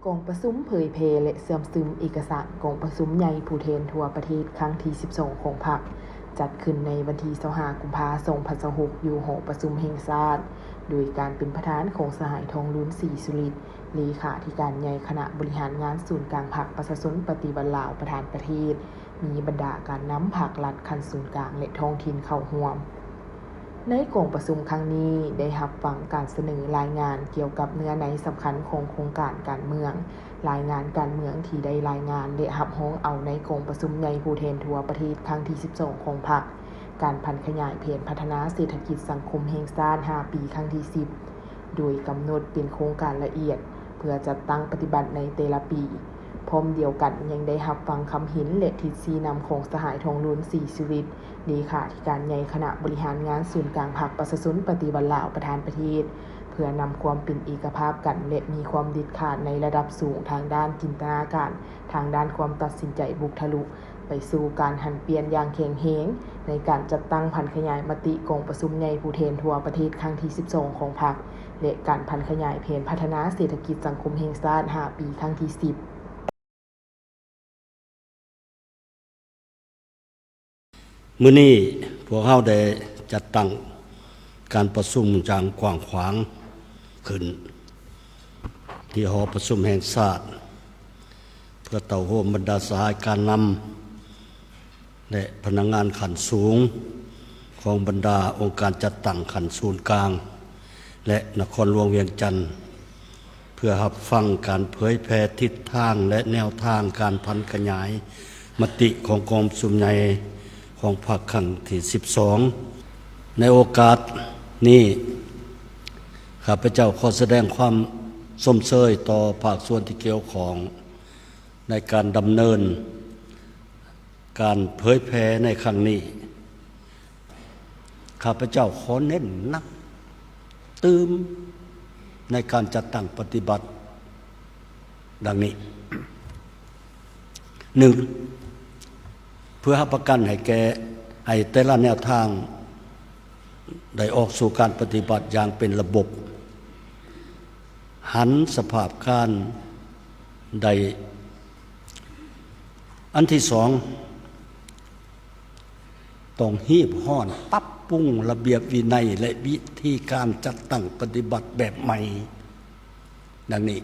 ກອງປະຊຸມເຜີຍແຜ່ ແລະ ເຊື່ອມຊຶມເອກະສານກອງປະຊຸມໃຫຍ່ຜູ້ແທນທົ່ວປະເທດຄັ້ງທີສິບສອງຂອງພັກ ຈັດຂຶ້ນໃນວັນທີຊາວຫ້າ ກຸມພາ ສອງພັນຊາວຫົກ ຢູ່ຫໍປະຊຸມແຫ່ງຊາດ ໂດຍການເປັນປະທານຂອງສະຫາຍ ທອງລຸນ ສີສຸລິດ ເລຂາທິການໃຫຍ່ຄະນະບໍລິຫານງານສູນກາງພັກປະຊາຊົນປະຕິວັດລາວ ປະທານປະເທດ, ມີບັນດາການນຳພາກລັດຂັ້ນສູນກາງ ແລະ ທ້ອງຖິ່ນເຂົ້າຮ່ວມ. ໃນກອງປະຊຸມຄັ້ງນີ້ ໄດ້ຮັບຟັງການສະເໜີລາຍງານກ່ຽວກັບເນື້ອໃນສຳຄັນຂອງໂຄງການການເມືອງ, ລາຍງານການເມືອງທີ່ໄດ້ລາຍງານ ແລະ ຮັບຮອງເອົາໃນກອງປະຊຸມໃຫຍ່ຜູ້ແທນທົ່ວປະເທດຄັ້ງທີສິບສອງຂອງພັກ, ການຜັນຂະຫຍາຍແຜນພັດທະນາເສດຖະກິດສັງຄົມແຫ່ງຊາດຫ້າປີຄັ້ງທີສິບ ໂດຍກຳນົດເປັນໂຄງການລະອຽດ ເພື່ອຈັດຕັ້ງປະຕິບັດໃນແຕ່ລະປີ. ພ້ອມດຽວກັນຍັງໄດ້ຮັບຟັງຄຳເຫັນ ແລະ ທິດຊີ້ນຳຂອງສະຫາຍ ທອງລຸນ ສີສຸລິດ ເລຂາທິການໃຫຍ່ຄະນະບໍລິຫານງານສູນກາງພັກປະຊາຊົນປະຕິວັດລາວ ປະທານປະເທດ ເພື່ອນຳຄວາມເປັນເອກະພາບກັນ ແລະ ມີຄວາມເດັດຂາດໃນລະດັບສູງທາງດ້ານຈິນຕະນາການ, ທາງດ້ານຄວາມຕັດສິນໃຈບຸກທະລຸ ໄປສູ່ການຫັນປ່ຽນຢ່າງແຂງແຮງ ໃນການຈັດຕັ້ງຜັນຂະຫຍາຍມະຕິກອງປະຊຸມໃຫຍ່ຜູ້ແທນທົ່ວປະເທດຄັ້ງທີສິບສອງຂອງພັກ ແລະ ການຜັນຂະຫຍາຍແຜນພັດທະນາເສດຖະກິດສັງຄົມແຫ່ງຊາດຫ້າປີຄັ້ງທີສິບ. ມື້ນີ້ພວກເຮົາໄດ້ຈັດຕັ້ງການປະຊຸມຢ່າງກວ້າງຂວາງຂຶ້ນ ທີ່ຫໍປະຊຸມແຫ່ງຊາດ ເພື່ອເຕົ້າໂຮມບັນດາສະຫາຍການນຳ ແລະ ພະນັກງານຂັ້ນສູງຂອງບັນດາອົງການຈັດຕັ້ງຂັ້ນສູນກາງ ແລະ ນະຄອນຫຼວງວຽງຈັນ ເພື່ອຮັບຟັງການເຜີຍແຜ່ທິດທາງ ແລະ ແນວທາງການຜັນຂະຫຍາຍມະຕິຂອງກອງປະຊຸມໃຫຍ່ຂອງພັກຄັ້ງທີສິບສອງ. ໃນໂອກາດນີ້ ຂ້າພະເຈົ້າຂໍສະແດງຄວາມຊົມເຊີຍຕໍ່ພາກສ່ວນທີ່ກ່ຽວຂ້ອງໃນການດຳເນີນການເຜີຍແຜ່ໃນຄັ້ງນີ້. ຂ້າພະເຈົ້າຂໍເນັ້ນໜັກຕື່ມໃນການຈັດຕັ້ງປະຕິບັດ ດັ່ງນີ້. ໜຶ່ງ, ເພື່ອຮັບປະກັນໃຫ້ແກ່, ໃຫ້ແຕ່ລະແນວທາງໄດ້ອອກສູ່ການປະຕິບັດຢ່າງເປັນລະບົບ, ຫັນສະພາບການໄດ້. ອັນທີສອງ, ຕ້ອງຮີບຮ້ອນປັບປຸງລະບຽບວິໄນ ແລະ ວິທີການຈັດຕັ້ງປະຕິບັດແບບໃໝ່ ດັ່ງນີ້.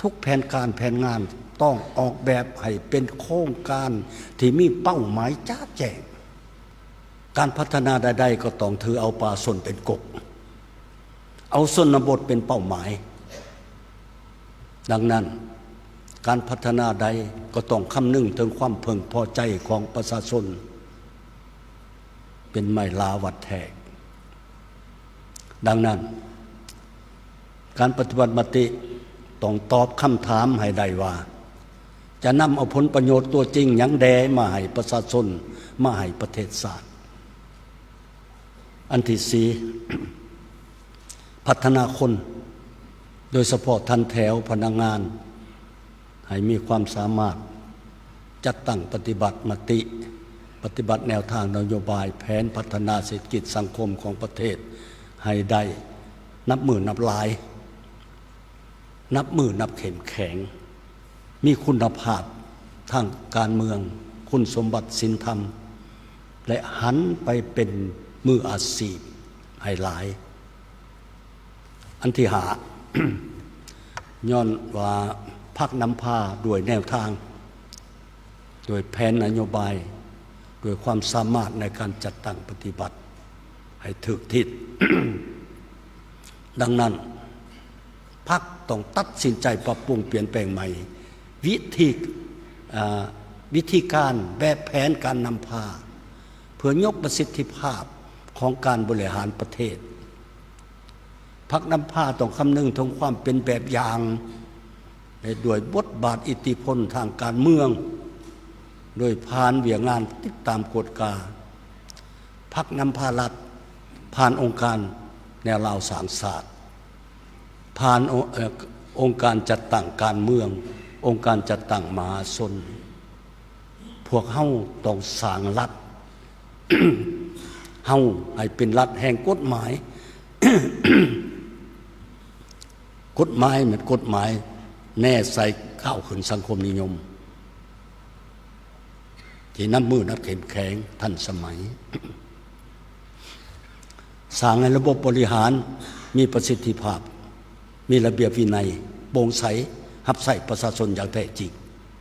ທຸກແຜນການແຜນງານຕ້ອງອອກແບບໃຫ້ເປັນໂຄງການທີ່ມີເປົ້າໝາຍຈະແຈ້ງ. ການພັດທະນາໃດໆກໍຕ້ອງຖືເອົາປະຊາຊົນເປັນກົກ, ເອົາຊົນນະບົດເປັນເປົ້າໝາຍ. ດັ່ງນັ້ນ, ການພັດທະນາໃດກໍຕ້ອງຄຳນຶງເຖິງຄວາມເພິ່ງພໍໃຈຂອງປະຊາຊົນ ເປັນໄມ້ຫຼາວັດແທກ. ດັ່ງນັ້ນ, ການປະຕິບັດມະຕິຕ້ອງຕອບຄຳຖາມໃຫ້ໄດ້ວ່າ ຈະນຳເອົາຜົນປະໂຫຍດຕົວຈິງຫຍັງແດ່ມາໃຫ້ປະຊາຊົນ, ມາໃຫ້ປະເທດຊາດ. ອັນທີສີ່, ພັດທະນາຄົນ, ໂດຍສະເພາະຖັນແຖວພະນັກງານ ໃຫ້ມີຄວາມສາມາດຈັດຕັ້ງປະຕິບັດມະຕິ, ປະຕິບັດແນວທາງນະໂຍບາຍແຜນພັດທະນາເສດຖະກິດສັງຄົມຂອງປະເທດໃຫ້ໄດ້ນັບມື້ນັບຫຼາຍ, ນັບມື້ນັບເຂັ້ມແຂງ, ມີຄຸນນະພາບທາງການເມືອງ, ຄຸນສົມບັດສິນທຳ ແລະ ຫັນໄປເປັນມືອາຊີບໃຫ້ຫຼາຍ. ອັນທີຫ້າ, ຍ້ອນວ່າພັກນຳພາດ້ວຍແນວທາງ, ດ້ວຍແຜນນະໂຍບາຍ, ດ້ວຍຄວາມສາມາດໃນການຈັດຕັ້ງປະຕິບັດໃຫ້ຖືກທິດ. ດັ່ງນັ້ນ, ພັກຕ້ອງຕັດສິນໃຈປັບປຸງປ່ຽນແປງໃໝ່ວິທີ, ເອີ, ວິທີການ, ແບບແຜນການນຳພາ ເພື່ອຍົກປະສິດທິພາບຂອງການບໍລິຫານປະເທດ. ພັກນຳພາຕ້ອງຄຳນຶງເຖິງຄວາມເປັນແບບຢ່າງ ແລະ ດ້ວຍບົດບາດອິດທິພົນທາງການເມືອງ, ໂດຍຜ່ານວຽກງານຕິດຕາມກວດກາ. ພັກນຳພາລັດ ຜ່ານອົງການແນວລາວສ້າງຊາດ, ຜ່ານ ໂອ ເອີ ອົງການຈັດຕັ້ງການເມືອງ, ອົງການຈັດຕັ້ງມະຫາຊົນ. ພວກເຮົາຕ້ອງສ້າງລັດເຮົາໃຫ້ເປັນລັດແຫ່ງກົດໝາຍ. ກົດໝາຍແມ່ນກົດໝາຍແນໃສ່ກ້າວຂຶ້ນສັງຄົມນິຍົມ ທີ່ນັບມື້ນັບເຂັ້ມແຂງທັນສະໄໝ. ສ້າງໃຫ້ລະບົບບໍລິຫານມີປະສິດທິພາບ, ມີລະບຽບວິໄນ, ໂປ່ງໃສ, ຮັບໃຊ້ປະຊາຊົນຢ່າງແທ້ຈິງ.